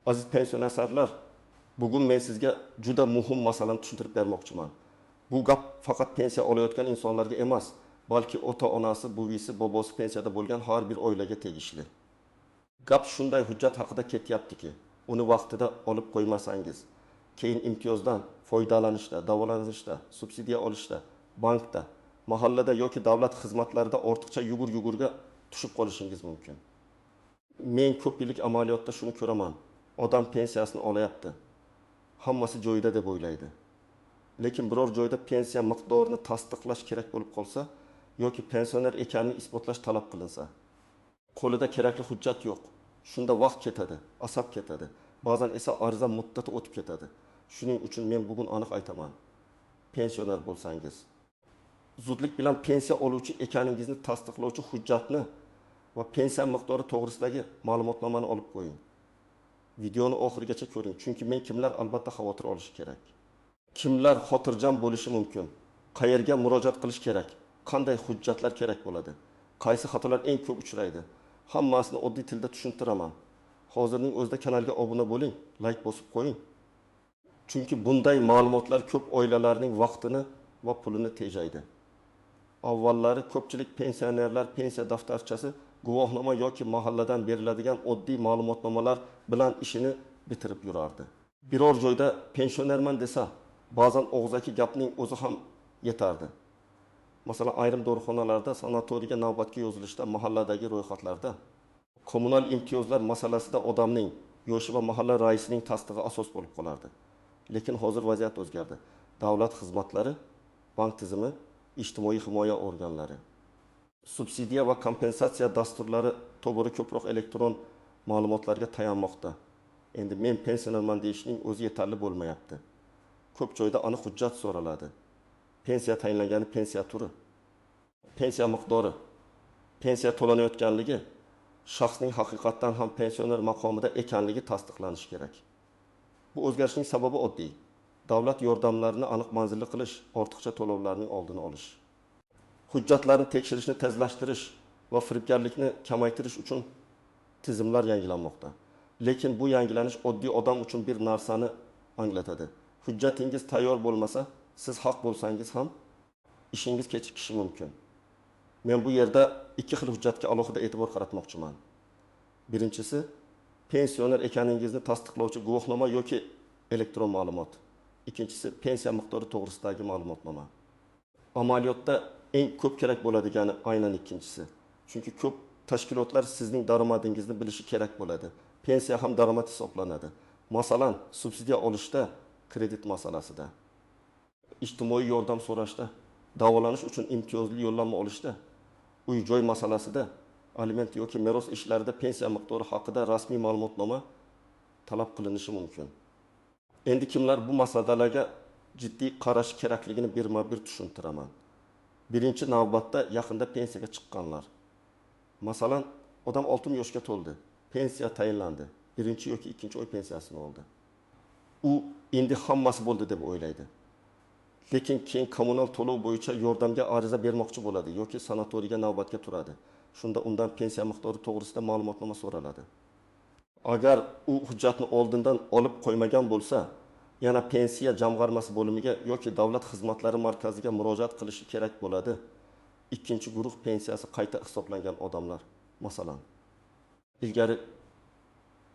Aziz pensionerlar, bugun men sizga juda muhim masalani tushuntirib bermoqchiman. Bu gap faqat pensiya olayotgan insonlarga emas, balki ota-onasi, buvisi, bobosi pensiyada bo'lgan har bir oilaga tegishli. Gap shunday hujjat haqida ketyaptiki, uni vaqtida olib qo'ymasangiz, keyin imtiyozdan foydalanishda, davolanishda, subsidiya olishda, bankda, mahallada yoki davlat xizmatlarida ortiqcha yugur-yugurga tushib qolishingiz mumkin. Men ko'p yillik amaliyotda shuni ko'raman. Odam pensiyasini olayapti. Hammasi joyida deb o'ylaydi. Lekin biror joyda pensiya miqdorini tasdiqlash kerak bo'lib qolsa yoki pensioner ekanini isbotlash talab qilinsa, qo'lida kerakli hujjat yo'q. Shunda vaqt ketadi, asab ketadi. Ba'zan esa ariza muddati o'tib ketadi. Shuning uchun men bugun aniq aytaman. Pensioner bo'lsangiz, zudlik bilan pensiya oluvchi ekaningizni tasdiqlovchi hujjatni va pensiya miqdori to'g'risidagi ma'lumotnomani olib qo'ying. Videoni oxirigacha ko'ring, chunki men kimlar albatta xavotir olishi kerak. Kimlar xotirjam bo'lishi mumkin? Qayerga murojaat qilish kerak? Qanday hujjatlar kerak bo'ladi? Qaysi xatolar eng ko'p uchraydi? Hammasini oddiy tilda tushuntiraman. Hozirning o'zida kanalga obuna bo'ling, like bosib qo'ying. Chunki bunday ma'lumotlar ko'p oilalarning vaqtini va pulini tejaydi. Avvallari ko'pchilik pensionerlar pensiya daftarchasi, guvohnoma yoki mahalladan beriladigan oddiy ma'lumotnomalar bilan ishini bitirib yurardi. Biror joyda pensionerman desa, ba'zan og'zaki gapning o'zi ham yetardi. Masalan, ayrim dorixonalarda sanatoriyga navbatga yozilishda, mahalladagi ro'yxatlarda kommunal imtiyozlar masalasida odamning yoshi va mahalla raisining tasdig'i asos bo'lib qolardi. Lekin hozir vaziyat o'zgardi. Davlat xizmatlari, bank tizimi, ijtimoiy himoya organlari, subsidiya va kompensatsiya dasturlari tobora ko'proq elektron ma'lumotlarga tayanmoqda. Endi men pensionerman deyishning o'zi yetarli bo'lmayapti. Ko'p joyda aniq hujjat so'raladi. Pensiya tayinlangani pensiya turi, pensiya miqdori, pensiya to'lanayotganligi, shaxsning haqiqatdan ham pensioner maqomida ekanligi tasdiqlanishi kerak. Bu o'zgarishning sababi oddiy. Davlat yordamlarini aniq manzilli qilish, ortiqcha to'lovlarning oldini olish. Hujjatlarni tekshirishni tezlashtirish va firibgarlikni kamaytirish uchun tizimlar yangilanmoqda. Lekin bu yangilanish oddiy odam uchun bir narsani anglatadi. Hujjatingiz tayyor bo'lmasa, siz haq bo'lsangiz ham ishingiz kechikishi mumkin. Men bu yerda ikki xil hujjatga alohida e'tibor qaratmoqchiman. Birinchisi, pensioner ekaningizni tasdiqlovchi guvohnoma yoki elektron ma'lumot. Ikkinchisi, pensiya miqdori to'g'risidagi ma'lumotnoma. Amaliyotda eng ko'p kerak bo'ladigani aynan ikkinchisi. Chunki ko'p tashkilotlar sizning daromadingizni bilishi kerak bo'ladi. Pensiya ham daromad hisoblanadi. Masalan, subsidiya olishda, kredit masalasida, ijtimoiy yordam so'rashda, davolanish uchun imtiyozli yo'llanma olishda, uy-joy masalasida, aliment yoki meros ishlarida pensiya miqdori haqida rasmiy ma'lumotnoma talab qilinishi mumkin. Endi kimlar bu masalalarga jiddiy qarash kerakligini birma-bir tushuntiraman. Birinchi navbatda yaqinda pensiyaga chiqqanlar. Masalan, odam 60 yoshga to'ldi, pensiya tayinlandi, birinchi yoki ikkinchi oy pensiyasini oldi. U endi hammasi bo'ldi deb o'ylaydi. Lekin keyin kommunal to'lov bo'yicha yordamga ariza bermoqchi bo'ladi yoki sanatoriyga navbatga turadi. Shunda undan pensiya miqdori to'g'risida ma'lumotnoma so'raladi. Agar u hujjatni oldindan olib qo'ymagan bo'lsa, yana pensiya jamg'armasi bo'limiga yoki davlat xizmatlari markaziga murojaat qilishi kerak bo'ladi. Ikkinchi guruh pensiyasi qayta hisoblangan odamlar. Masalan, ilgari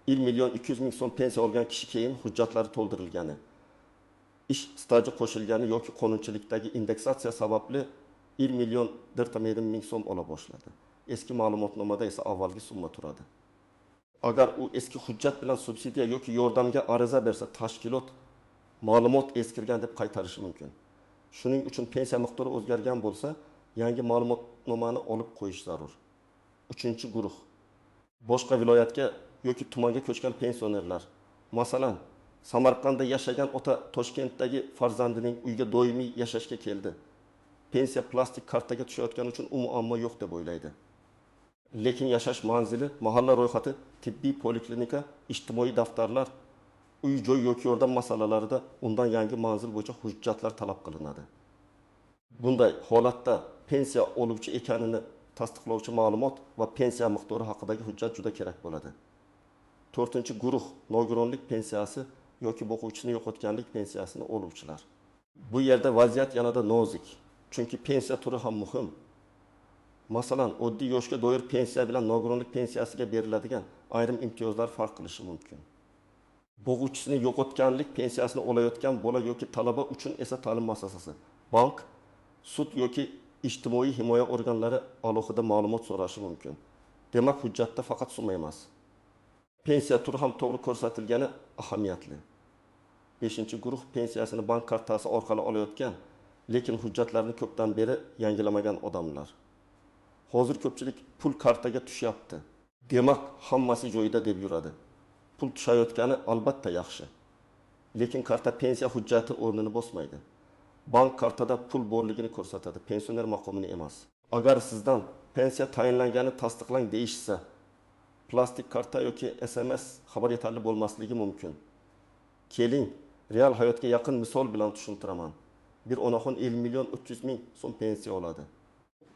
1 200 000 so'm pensiya olgan kishi keyin hujjatlari to'ldirilgani, ish staji qo'shilgani yoki qonunchilikdagi indeksatsiya sababli 1 1,5 million so'm ola boshladi. Eski ma'lumotnomada esa avvalgi summa turadi. Agar u eski hujjat bilan subsidiya yoki yordamga ariza bersa, tashkilot ma'lumot eskirgan deb qaytarishi mumkin. Shuning uchun pensiya miqdori o'zgargan bo'lsa, yangi ma'lumotnomani olib qo'yish zarur. Uchinchi guruh, boshqa viloyatga yoki tumanga ko'chgan pensionerlar. Masalan, Samarqandda yashagan ota Toshkentdagi farzandining uyga doimiy yashashga keldi. Pensiya plastik kartaga tushayotgani uchun u muammo yo'q deb o'ylaydi. Lekin yashash manzili, mahalla ro'yxati, tibbiy poliklinika, ijtimoiy daftarlar, uy-joy yoki yordam masalalarida undan yangi manzil bo'yicha hujjatlar talab qilinadi. Bunday holatda pensiya oluvchi ekanini tasdiqlovchi ma'lumot va pensiya miqdori haqidagi hujjat juda kerak bo'ladi. To'rtinchi guruh nogironlik pensiyasi yoki boquvchisini yo'qotganlik pensiyasini oluvchilar. Bu yerda vaziyat yanada nozik, chunki pensiya turi ham muhim. Masalan, oddiy yoshga doir pensiya bilan nogironlik pensiyasiga beriladigan ayrim imtiyozlar farq qilishi mumkin. Boquvchisini yo'qotganlik pensiyasini olayotgan bola yoki talaba uchun esa ta'lim muassasasi, bank, sud yoki ijtimoiy himoya organlari alohida ma'lumot so'rashi mumkin. Demak, hujjatda faqat summa emas, pensiya turi ham to'g'ri ko'rsatilgani ahamiyatli. Beshinchi guruh pensiyasini bank kartasi orqali olayotgan, lekin hujjatlarni ko'pdan beri yangilamagan odamlar. Hozir ko'pchilik pul kartaga tushyapti, demak hammasi joyida deb yuradi. Pul tushayotgani albatta yaxshi, lekin karta pensiya hujjati o'rnini bosmaydi. Bank kartada pul borligini ko'rsatadi, pensioner maqomini emas. Agar sizdan pensiya tayinlangani tasdiqlang deyishsa, plastik karta yoki SMS xabar yetarli bo'lmasligi mumkin. Keling, real hayotga yaqin misol bilan tushuntiraman. Bir onaxon 50 million 300 ming so'm pensiya oladi.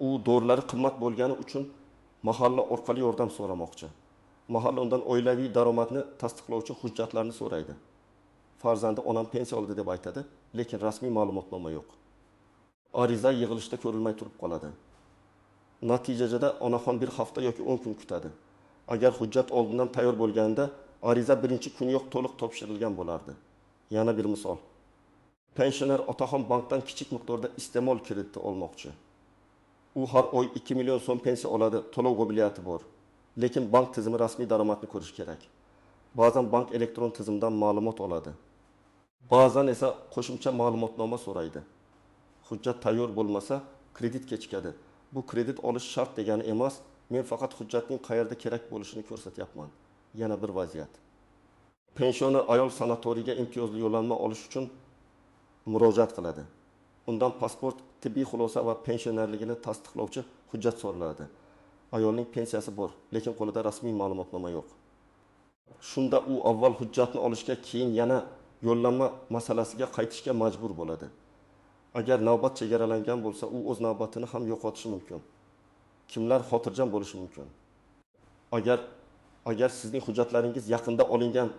U dorilari qimmat bo'lgani uchun mahalla orqali yordam so'ramoqchi. Mahalla undan oilaviy daromadni tasdiqlovchi hujjatlarni so'raydi. Farzandi onam pensiya oldi deb aytadi, lekin rasmiy ma'lumotnoma yo'q. Ariza yig'ilishda ko'rilmay turib qoladi. Natijada onaxon bir hafta yoki 10 kun kutadi. Agar hujjat oldindan tayyor bo'lganda, ariza birinchi kuniyoq to'liq topshirilgan bo'lardi. Yana bir misol. Pensioner otaxon bankdan kichik miqdorda iste'mol krediti olmoqchi. U har oy 2 million so'm pensiya oladi, to'lov qobiliyati bor. Lekin bank tizimi rasmiy daromadni ko'rishi kerak. Ba'zan bank elektron tizimdan ma'lumot oladi. Ba'zan esa qo'shimcha ma'lumotnoma so'raydi. Hujjat tayyor bo'lmasa, kredit kechikadi. Bu kredit olish shart degani emas, men faqat hujjatning qayerda kerak bo'lishini ko'rsatyapman. Yana bir vaziyat. Pensioner ayol sanatoriyga imtiyozli yo'llanma olish uchun murojaat qiladi. Undan pasport, tibbiy xulosa va pensionerligini tasdiqlovchi hujjat so'raladi. Ayolning pensiyasi bor, lekin qo'lida rasmiy ma'lumotnoma yo'q. Shunda u avval hujjatni olishga, keyin yana yo'llanma masalasiga qaytishga majbur bo'ladi. Agar navbat chegaralangan bo'lsa, u o'z navbatini ham yo'qotishi mumkin. Kimlar xotirjam bo'lishi mumkin? Agar sizning hujjatlaringiz yaqinda olingan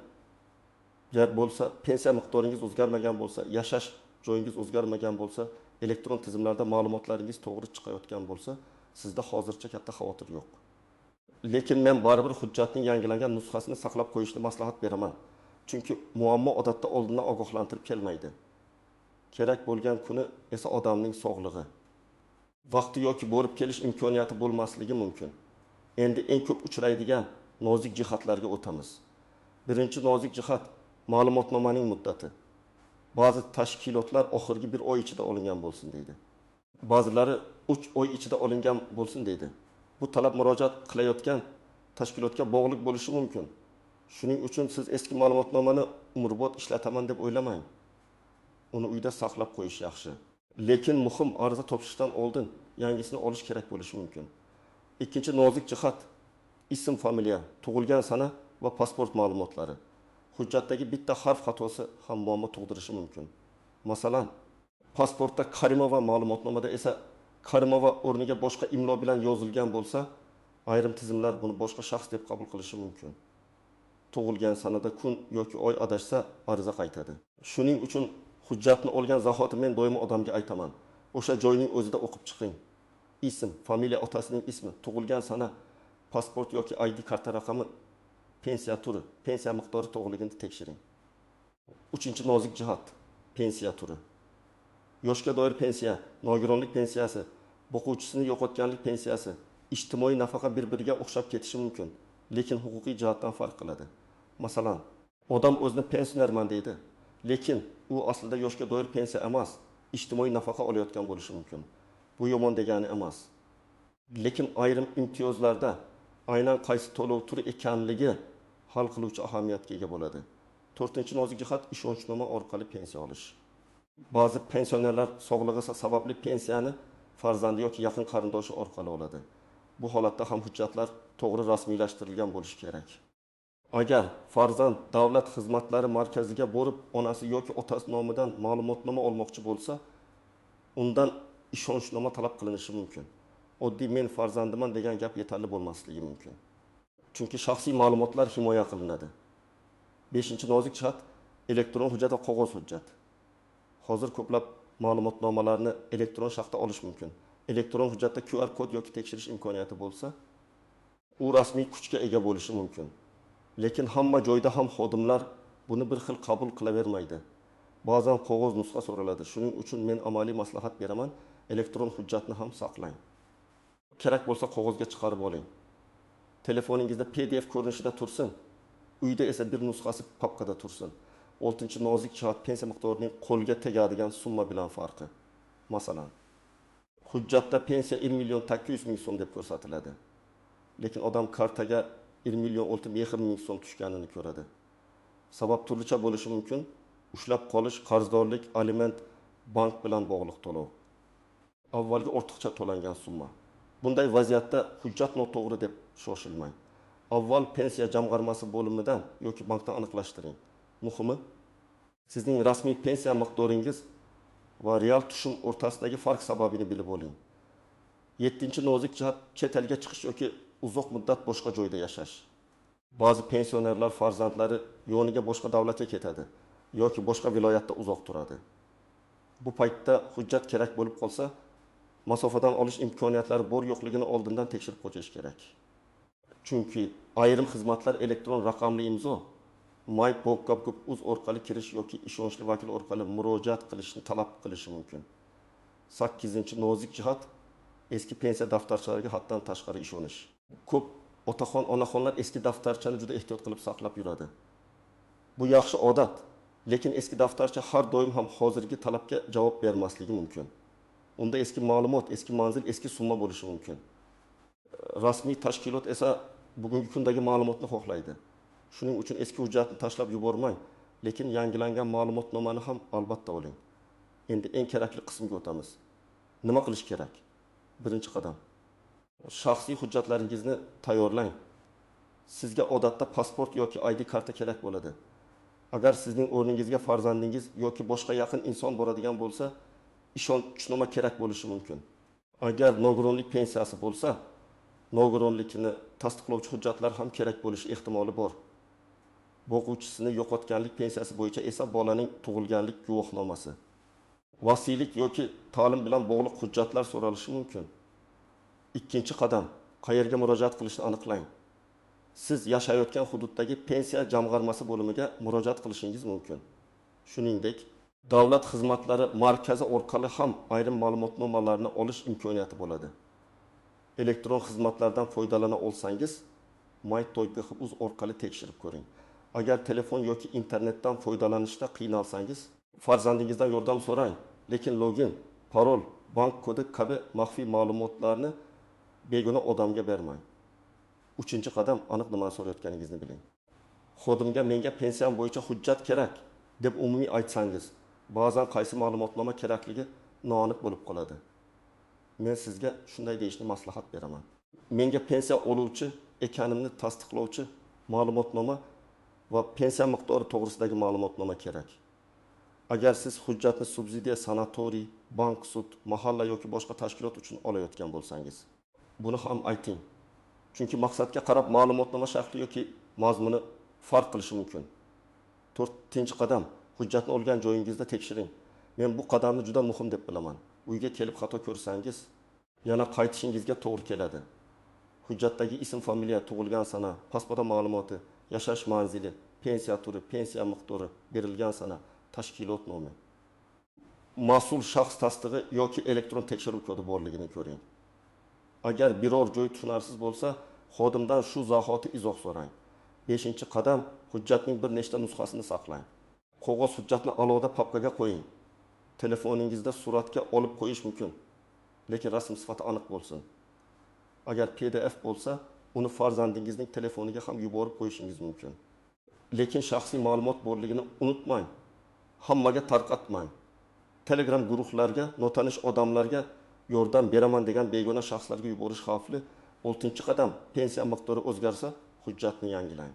bo'lsa, pensiya miqdoringiz o'zgarmagan bo'lsa, yashash joyingiz o'zgarmagan bo'lsa, elektron tizimlarda ma'lumotlaringiz to'g'ri chiqayotgan bo'lsa, sizda hozircha katta xavotir yo'q. Lekin men baribir hujjatning yangilangan nusxasini saqlab qo'yishni maslahat beraman. Chunki muammo odatda oldindan ogohlantirib kelmaydi. Kerak bo'lgan kuni esa odamning sog'lig'i, vaqti yoki borib kelish imkoniyati bo'lmasligi mumkin. Endi eng ko'p uchraydigan nozik jihatlarga o'tamiz. Birinchi nozik jihat ma'lumotnomaning muddati. Ba'zi tashkilotlar oxirgi bir oy ichida olingan bo'lsin deydi. Ba'zilari 3 oy ichida olingan bo'lsin deydi. Bu talab murojaat qilayotgan tashkilotga bog'liq bo'lishi mumkin. Shuning uchun siz eski ma'lumotnomani umrbod ishlataman deb o'ylamang. Uni uyda saqlab qo'yish yaxshi. Lekin muhim ariza topshirishdan oldin yangisini olish kerak bo'lishi mumkin. Ikkinchi nozik jihat ism, familiya, tug'ilgan sana va pasport ma'lumotlari. Hujjatdagi bitta harf xatosi ham muammo tug'dirishi mumkin. Masalan, pasportda Karimova, ma'lumotnomada esa Karimova o'rniga boshqa imlo bilan yozilgan bo'lsa, ayrim tizimlar buni boshqa shaxs deb qabul qilishi mumkin. Tug'ilgan sanada kun yoki oy adashsa, ariza qaytadi. Shuning uchun hujjatni olgan zahoti men doimo odamga aytaman. O'sha joyning o'zida o'qib chiqing. Ism, familiya, otasining ismi, tug'ilgan sana, pasport yoki ID karta raqami, pensiya turi, pensiya miqdori to'g'riligini tekshiring. Uchinchi nozik jihat pensiya turi. Yoshga doir pensiya, nogironlik pensiyasi, boquvchisini yo'qotganlik pensiyasi, ijtimoiy nafaqa bir-biriga o'xshab ketishi mumkin, lekin huquqiy jihatdan farq qiladi. Masalan, odam o'zini pensionerman deydi, lekin u aslida yoshga doir pensiya emas, ijtimoiy nafaqa olayotgan bo'lishi mumkin. Bu yomon degani emas. Lekin ayrim imtiyozlarda aynan qaysi to'lov turi ekanligi hal qiluvchi ahamiyatga ega bo'ladi. To'rtinchi nozik jihat ishonchnoma orqali pensiya olish. Ba'zi pensionerlar sog'lig'i sababli pensiyani farzandi yoki yaqin qarindoshi orqali oladi. Bu holatda ham hujjatlar to'g'ri rasmiylashtirilgan bo'lishi kerak. Agar farzand davlat xizmatlari markaziga borib, onasi yoki otasi nomidan ma'lumotnoma olmoqchi bo'lsa, undan ishonchnoma talab qilinishi mumkin. Oddiy men farzandiman degan gap yetarli bo'lmasligi mumkin. Chunki shaxsiy ma'lumotlar himoya qilinadi. Beshinchi nozik jihat elektron hujjat va qog'oz hujjat. Hozir ko'plab ma'lumotnomalarni elektron shaklda olish mumkin. Elektron hujjatda QR kod yoki tekshirish imkoniyati bo'lsa, u rasmiy kuchga ega bo'lishi mumkin. Lekin hamma joyda ham xodimlar buni bir xil qabul qilavermaydi. Ba'zan qog'oz nusxa so'raladi. Shuning uchun men amaliy maslahat beraman, elektron hujjatni ham saqlang. Kerak bo'lsa qog'ozga chiqarib oling. Telefoningizda PDF ko'rinishida tursin. Uyda esa bir nusxasi papkada tursin. Oltinchi nozik jihat pensiya miqdorining qo'lga tegadigan summa bilan farqi. Masalan, hujjatda pensiya 1 million 800 ming so'm deb ko'rsatiladi. Lekin odam kartaga 1 million 650 ming so'm tushganini ko'radi. Sabab turlicha bo'lishi mumkin. Ushlab qolish, qarzdorlik, aliment, bank bilan bog'liq to'lov. Avvalgi ortiqcha to'langan summa. Bunday vaziyatda hujjat noto'g'ri deb shoshilmang. Avval pensiya jamg'armasi bo'limidan yoki bankdan aniqlashtiring. Muhimi, sizning rasmiy pensiya miqdoringiz va real tushum o'rtasidagi farq sababini bilib oling. 7. Nozik jihat chet elga chiqish yoki uzoq muddat boshqa joyda yashash. Ba'zi pensionerlar farzandlari yoniga boshqa davlatga ketadi yoki boshqa viloyatda uzoq turadi. Bu paytda hujjat kerak bo'lib qolsa, masofadan olish imkoniyatlari bor yo'qligini oldindan tekshirib qo'yish kerak. Chunki ayrim xizmatlar elektron raqamli imzo, my.gov.uz orqali kirish yoki ishonchli vakil orqali murojaat qilishni talab qilishi mumkin. 8. Nozik jihat eski pensiya daftarchalariga haddan tashqari ishonish. Ko'p otaxon, onaxonlar eski daftarchani juda ehtiyot qilib saqlab yuradi. Bu yaxshi odat, lekin eski daftarcha har doim ham hozirgi talabga javob bermasligi mumkin. Unda eski ma'lumot, eski manzil, eski summa bo'lishi mumkin. Rasmiy tashkilot esa bugungi kundagi ma'lumotni xohlaydi. Shuning uchun eski hujjatni tashlab yubormang, lekin yangilangan ma'lumotnomani ham albatta oling. Endi eng kerakli qismga o'tamiz. Nima qilish kerak? Birinchi qadam. Shaxsiy hujjatlaringizni tayyorlang. Sizga odatda pasport yoki ID karta kerak bo'ladi. Agar sizning o'rningizga farzandingiz yoki boshqa yaqin inson boradigan bo'lsa, ishonchnoma kerak bo'lishi mumkin. Agar nogironlik pensiyasi bo'lsa, nogironlikni tasdiqlovchi hujjatlar ham kerak bo'lishi ehtimoli bor. Boquvchisini yo'qotganlik pensiyasi bo'yicha esa bolaning tug'ilganlik guvohnomasi, vasiylik yoki ta'lim bilan bog'liq hujjatlar so'ralishi mumkin. Ikkinchi qadam, qayerga murojaat qilishni aniqlang. Siz yashayotgan hududdagi pensiya jamg'armasi bo'limiga murojaat qilishingiz mumkin. Shuningdek, davlat xizmatlari markazi orqali ham ayrim ma'lumotnomalarni olish imkoniyati bo'ladi. Elektron xizmatlardan foydalana olsangiz, my.gov.uz orqali tekshirib ko'ring. Agar telefon yoki internetdan foydalanishda qiynalsangiz, farzandingizdan yordam so'rang, lekin login, parol, bank kodi kabi maxfiy ma'lumotlarni begona odamga bermang. Uchinchi qadam, aniq nimani so'rayotganingizni biling. Xodimga menga pensiyam bo'yicha hujjat kerak deb umumiy aytsangiz, ba'zan qaysi ma'lumotnoma kerakligi noaniq bo'lib qoladi. Men sizga shunday deyishni maslahat beraman. Menga pensiya oluvchi ekanimni tasdiqlovchi ma'lumotnoma va pensiya miqdori to'g'risidagi ma'lumotnoma kerak. Agar siz hujjatni subsidiya, sanatoriy, bank, sud, mahalla yoki boshqa tashkilot uchun olayotgan bo'lsangiz, buni ham ayting. Chunki maqsadga qarab ma'lumotnoma shakli yoki mazmuni farq qilishi mumkin. 4. Qadam, hujjatni olgan joyingizda tekshiring. Men bu qadamni juda muhim deb bilaman. Uyga kelib xato ko'rsangiz, yana qaytishingizga to'g'ri keladi. Hujjatdagi ism, familiya, tug'ilgan sana, pasport ma'lumoti, yashash manzili, pensiya turi, pensiya miqdori, berilgan sana, tashkilot nomi, mas'ul shaxs tasdig'i yoki elektron tekshiruv kodi borligini ko'ring. Agar biror joy tushunarsiz bo'lsa, xodimdan shu zahoti izoh so'rang. 5. Qadam, hujjatning bir nechta nusxasini saqlang. Qog'oz hujjatni alohida papkaga qo'ying. Telefoningizda suratga olib qo'yish mumkin, lekin rasm sifati aniq bo'lsin. Agar PDF bo'lsa, uni farzandingizning telefoniga ham yuborib qo'yishingiz mumkin. Lekin shaxsiy ma'lumot borligini unutmang. Hammaga tarqatmang. Telegram guruhlarga, notanish odamlarga yordam beraman degan begona shaxslarga yuborish xavfli. 6. Qadam, pensiya miqdori o'zgarsa, hujjatni yangilang.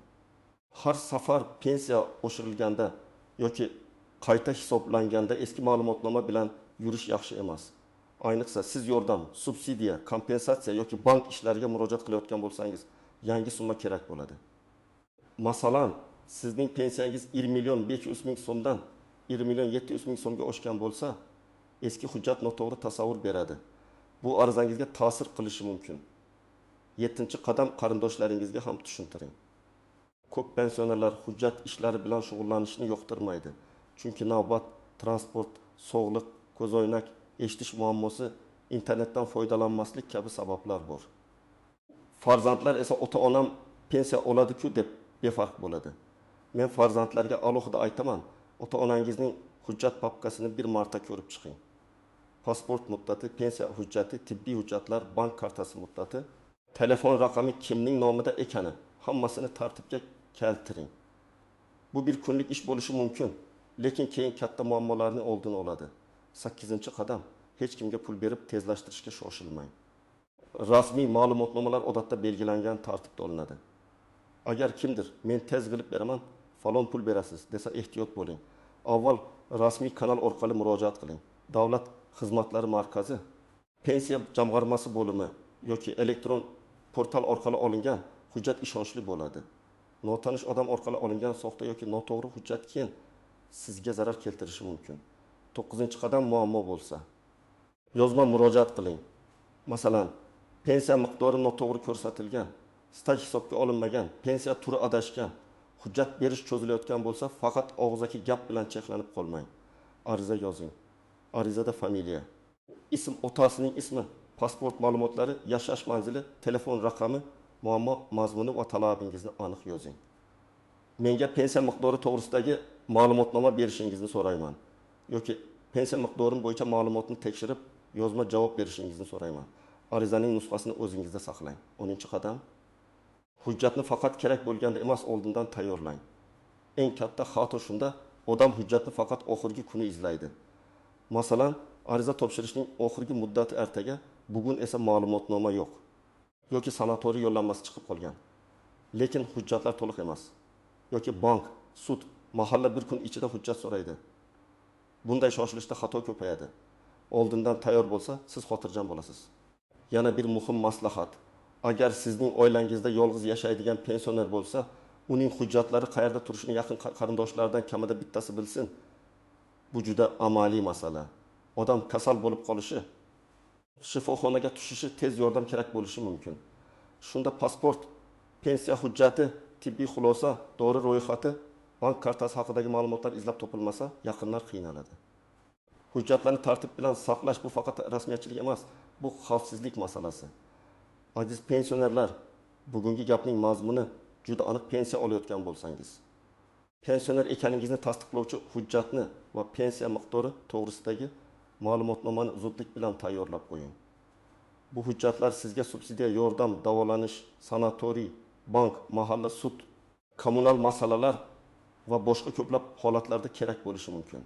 Har safar pensiya oshirilganda yoki qayta hisoblanganda eski ma'lumotnoma bilan yurish yaxshi emas. Ayniqsa siz yordam, subsidiya, kompensatsiya yoki bank ishlariga murojaat qilayotgan bo'lsangiz, yangi summa kerak bo'ladi. Masalan, Sizning pensiyangiz 1 million 500 ming so'mdan 1 million 700 ming so'mga oshgan bo'lsa, eski hujjat noto'g'ri tasavvur beradi. Bu arizangizga ta'sir qilishi mumkin. 7-qadam qarindoshlaringizga ham tushuntiring. Ko'p pensionerlar hujjat ishlari bilan shug'ullanishni yoqtirmaydi. Chunki navbat, transport, sog'liq, ko'zoynak, eshitish muammosi, internetdan foydalanmaslik kabi sabablar bor. Farzandlar esa ota-onam pensiya oladi-ku deb befarq bo'ladi. Men farzandlarga alohida aytaman, ota-onangizning hujjat papkasini bir marta ko'rib chiqing. Pasport muddati, pensiya hujjati, tibbiy hujjatlar, bank kartasi muddati, telefon raqami kimning nomida ekani, hammasini tartibga keltiring. Bu bir kunlik ish bo'lishi mumkin, lekin keyin katta muammolarning oldini oladi. 8-qadam hech kimga pul berib tezlashtirishga shoshilmang. Rasmiy ma'lumotnomalar odatda belgilangan tartibda olinadi. Agar kimdir men tez qilib beraman, falon pul berasiz desa ehtiyot bo'ling. Avval rasmiy kanal orqali murojaat qiling. Davlat xizmatlari markazi, pensiya jamg'armasi bo'limi yoki elektron portal orqali olingan hujjat ishonchli bo'ladi. Notanish odam orqali olingan soxta yoki noto'g'ri hujjat keyin sizga zarar keltirishi mumkin. 9-qadam muammo bo'lsa, yozma murojaat qiling. Masalan, pensiya miqdori noto'g'ri ko'rsatilgan, staj hisobga olinmagan, pensiya turi adashgan, hujjat berish cho'zilayotgan bo'lsa, faqat og'zaki gap bilan cheklanib qolmang. Ariza yozing. Arizada familiya, ism, otasining ismi, pasport ma'lumotlari, yashash manzili, telefon raqami, muammo mazmuni va talabingizni aniq yozing. Menga pensiya miqdori to'g'risidagi ma'lumotnoma berishingizni so'rayman yoki pensiya miqdorim bo'yicha ma'lumotni tekshirib, yozma javob berishingizni so'rayman. Arizaning nusxasini o'zingizda saqlang. 10-qadam hujjatni faqat kerak bo'lganda emas, oldindan tayyorlang. Eng katta xato shunda, odam hujjatni faqat oxirgi kuni izlaydi. Masalan, ariza topshirishning oxirgi muddati ertaga, bugun esa ma'lumotnoma yo'q yoki sanatoriy yo'llanmasi chiqib qolgan, lekin hujjatlar to'liq emas yoki bank, sud, mahalla bir kun ichida hujjat so'raydi. Bunday shoshilishda xato ko'payadi. Oldindan tayyor bo'lsa, siz xotirjam bo'lasiz. Yana bir muhim maslahat. Agar sizning oilangizda yolg'iz yashaydigan pensioner bo'lsa, uning hujjatlari qayerda turishini yaqin qarindoshlaridan kamida bittasi bilsin. Bu juda amaliy masala. Odam kasal bo'lib qolishi, shifoxonaga tushishi, tez yordam kerak bo'lishi mumkin. Shunda pasport, pensiya hujjati, tibbiy xulosa, dori ro'yxati, bank kartasi haqidagi ma'lumotlar izlab topilmasa, yaqinlar qiynaladi. Hujjatlarni tartib bilan saqlash bu faqat rasmiyatchilik emas, bu xavfsizlik masalasi. Aziz pensionerlar, bugungi gapning mazmuni juda aniq. Pensiya olayotgan bo'lsangiz, pensioner ekaningizni tasdiqlovchi hujjatni va pensiya miqdori to'g'risidagi ma'lumotnomani zudlik bilan tayyorlab qo'ying. Bu hujjatlar sizga subsidiya, yordam, davolanish, sanatoriy, bank, mahalla, sud, kommunal masalalar va boshqa ko'plab holatlarda kerak bo'lishi mumkin.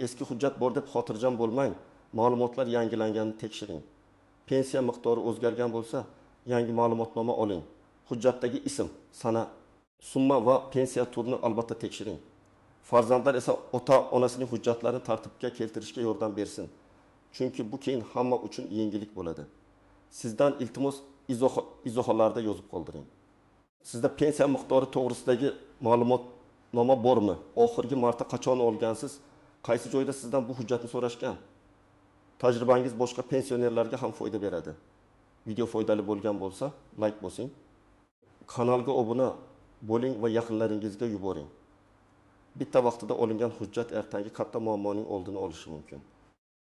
Eski hujjat bor deb xotirjam bo'lmang, ma'lumotlar yangilanganini tekshiring. Pensiya miqdori o'zgargan bo'lsa, yangi ma'lumotnoma oling. Hujjatdagi ism, sana, summa va pensiya turini albatta tekshiring. Farzandlar esa ota-onasining hujjatlarini tartibga keltirishga yordam bersin. Chunki bu keyin hamma uchun yengillik bo'ladi. Sizdan iltimos izohlarda yozib qoldiring. Sizda pensiya miqdori to'g'risidagi ma'lumotnoma bormi? Oxirgi marta qachon olgansiz? Qaysi joyda sizdan bu hujjatni so'rashgan? Tajribangiz boshqa pensionerlarga ham foyda beradi. Video foydali bo'lgan bo'lsa, like bosing. Kanalga obuna bo'ling va yaqinlaringizga yuboring. Bitta vaqtida olingan hujjat ertangi katta muammoning oldini olishi mumkin.